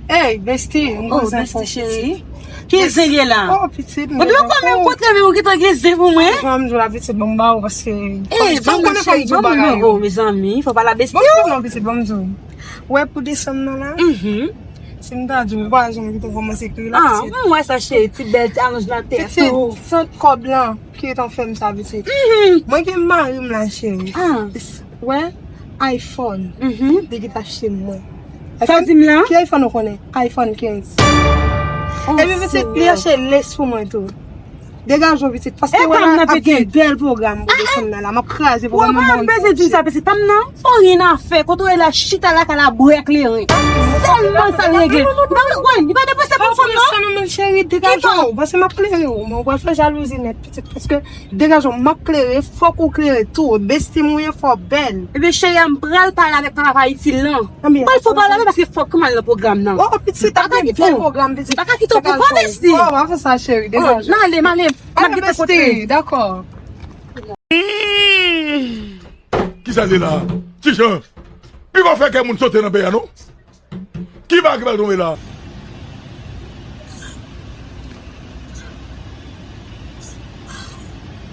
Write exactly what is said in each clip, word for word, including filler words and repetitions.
Hey, bestie, m Oh, konn sa bestie fò cheri. Pitit. Ki zen ye la? Oh, pitit, m Epi yo konn menm kontre men ou gentan gen zen pou mwen. Jan m di w la, pitit, ban m ba ou, paske Hey, ban m konnen fò m di w bagay yo. Oh, mezanmi, fò pa la bestie. Ban m non, pitit, ban m di w. Wè pou desanm nan la. Mhm. Si m ta di w, ou pa janm gentan kòmanse kriye la, Ah, pitit. M wè sa, cheri, ti bèl, ti alonj nan tèt. Pitit, tou. Sant kòb lan ki gentan fè m sa, pitit. Mhm. Mwen gen mari m la, cheri. Ah. Wè, iPhone. Mhm. Li ki t achte mwen. Sa w di m la? Ki iPhone ou konnen? iPhone kenz. Oh, Epi pitit, li Senyè. Achte lace pou mwen tou. Degaje w, pitit. Paske E wè pa m la nan, ap gen pitit. Bèl pwogram pou Ah, ah. Desanm nan la. M ap kraze Wè pwogram nan pa bon. Bezwen di m sa, pitit. Pa m nan. Ou rien a fè. Kote w ye la, chita lakay la, bwè kleren. Sèlman sa l regle. Li pa, wè, li pa depanse pou fanm, non. Sa non, men cheri, degaje w. Paske m ap klere w. Mwen pral fè jalouzi nèt, pitit. Paske Degaje w, m ap klere, fòk ou klere tou. Bestie m ou ye, fò bèl. Ebyen, cheri a, m pral pale avèk papa pa itil lan. Anben, Pral fò pale avè paske fòk m al nan pwogram nan. Oh, pitit, ap gen bèl pwogram, pitit. M pa ka kite w pou kò, bestie. Oh, pa fè sa, cheri, Oh, degaje. M ale, m ale. M ap Anben, gentan kontre. Bestie, dakò. Kisa l ye la? Ti Jan, li pa fè kè moun sote nan peyi a, non? Ki bagay ki pral tonbe la?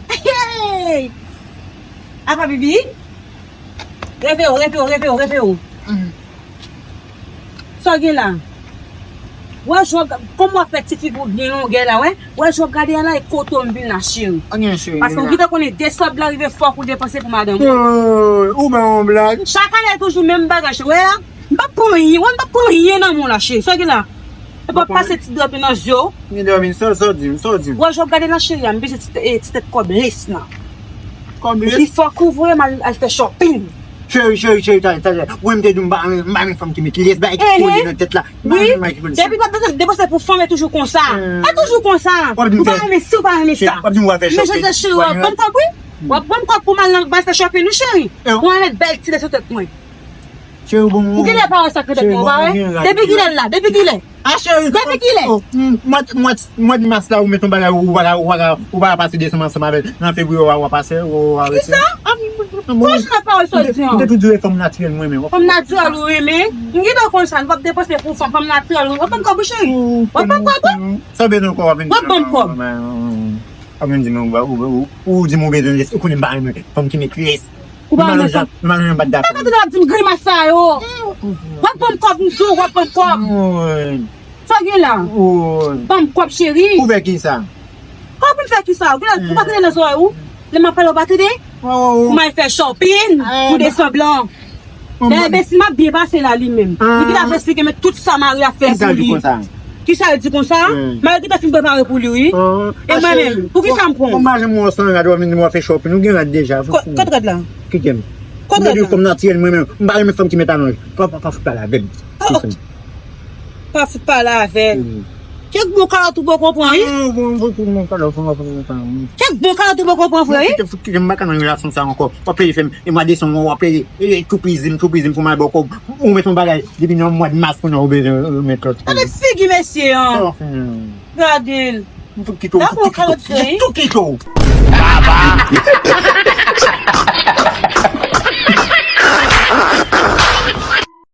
Hey! Apa, bibi? Reve w, reve w, reve w, reve w. Sa w gen la? Wè, jan w, kòman w ap fè ti figi w byen longè la, wè? Wè, jan w ap gade a la, e kote w m vin la, cheri. Anyen, cheri, Paske ou gentan konnen, desanm lan rive, fòk ou depanse pou madanm ou. Ou ban yon blag. Chak ane, toujou menm bagay, cheri. Wè la, M p ap pran anyen, wè, m p ap pran anyen nan men w la, cheri. Sa w gen la? E pa pase ti dòmi nan zye w. Ni dòmi, sa, sa w di m, sa w di m. Wè, jan w ap gade la, cheri a, m bezwen ti, eh, ti tèt kòb lace nan. Kòb lace? Li fò kouvri m al, al fè shopping. Cheri, cheri, cheri, talè, talè. Wè, m te di w m pa renmen, m pa renmen fanm ki met lace, bay koulye nan tèt la. M pa renmen fanm ki met lace. Depi w ap depanse pou fanm, e toujou konsa. E toujou konsa. Ou pa renmen si, ou pa renmen sa. W ap di m w al fè shopping. Men jan cheri, w ap ban m kòb, wi. W ap ban m kòb pou m al nan, m al fè shopping, wi, cheri. Pou m al met bèl ti lace sou tèt mwen. Cheri, ou bon. Ou genlè pa wè sa k ret tèt mwen, ou pa wè? Depi kilè l la? Depi kilè? Ah, cheri. Depi kilè? Oh, mm, mwa, mwa, mwa de mas la, ou met yon bagay, ou pa ka, ou pa ka, ou pa ka pase desanm ansanm avè l. Nan fevriye, w a, w a pase, w a rete. Kisa? Kòman sa pa wè sa w di an? M te toujou di fanm natirèl mwen renmen. Fanm natirèl ou renmen? M gentan konn sa, nou p ap depanse pou fanm, fanm natirèl ou renmen. W ap ban m kòb, wi, cheri. W ap ban m kòb, wi. Sa w bezwen kòb, w ap ban m kòb. W ap vin di m, ou, ou, ou, ou di m ou bezwen lace, ou konnen m pa renmen fanm ki met lace. Ou pa renmen sa? M pa renmen bat dapè. Sa w ap di m grimas sa yo? W ap ban m kòb, m di w, w ap ban m kòb. Sa w gen la? Ban m kòb, cheri. Pou fè kisa? Kòb pou m fè kisa? Ou pa tande nan zòrèy ou? Lè m ap pale, ou pa tande? Pou m al fè shopping, pou desanm lan. Dayè, Bessie, m ap byen pase la, li menm. Li ki t ap esplike mwen tout sa Mari ap fè pou li. Kisa l di konsa? Kisa l di konsa? Mari gentan fin prepare pou li, wi. E mwen menm, poukisa m pran w? Mwen pa janm wè w san rad, w ap vin di m w ap fè shopping, ou gen rad deja. Kot rad la? Kite m. Kot rad la? M te di w fanm natirèl mwen menm. M pa renmen fanm ki met alonj. Pa, pa, pa fout pale avè m. Pa fout pale avè l. Kèk bon kalòt ou poko pran, wi. Kèk bon kalòt ou poko pran, frè, wi. Kite, kite, m pa ka nan relasyon sa ankò. W ap plede fè m, e mwa desanm, w ap plede, e, toupizi m, toupizi m pou m al ba w kòb. Ou met yon bagay, depi nan mwa de mas, kounye a ou bezwen met lòt. Gade figi mesye an. Gade l. M tou kite w, m tou kite w, m tou kite w. Baba!